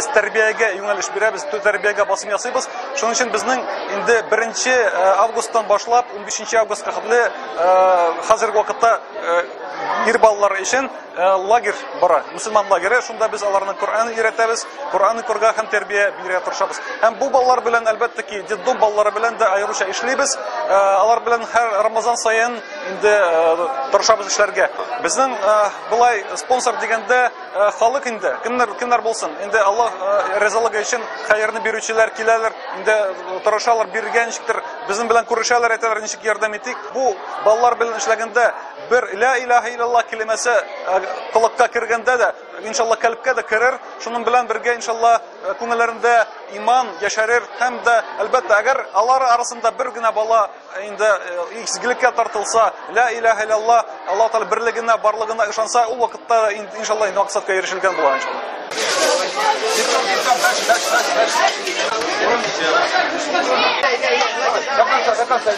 Без тәрбиягә юнәлеш бирәбез, тәрбиягә басым ясыйбыз. Шуның өчен безнең инде 1 августтан башлап 15 августка хәтле хәзерге вакытта ир балалар өчен лагерь бара, мөселман лагере. Шунда без аларны Коръән өйрәтәбез, Коръән укырга һәм тәрбия бирергә тырышабыз. Һәм бу балалар белән, әлбәттә ки, детдом балалары белән дә аеруча эшлибез. Алар белән һәр Рамазан саен инде тырышабыз эшләргә. Безнең былай спонсор дигәндә халык инде, кемнәр, кемнәр булсын, инде Аллаһ ризалыгы өчен хәерне бирүчеләр киләләр, инде тырышалар бирергә ничектер, безнең белән күрешәләр, әйтәләр, ничек ярдәм итик. Бу балалар белән эшләгәндә бер ла илаһа иллаллаһ кәлимәсе колакка кергәндә дә, иншалла, кәлбкә дә керер. Шуның белән бергә, иншалла, күңелләрендә иман яшәрер һәм дә, әлбәттә, әгәр алар арасында бер генә бала инде изгелеккә тартылса, ла илаһа иллаллаһ, Аллаһ Тәгалә берлегенә, барлыгына ышанса, ул вакытта иншалла инде максатка ирешелгән була, иншалла. До конца, до конца.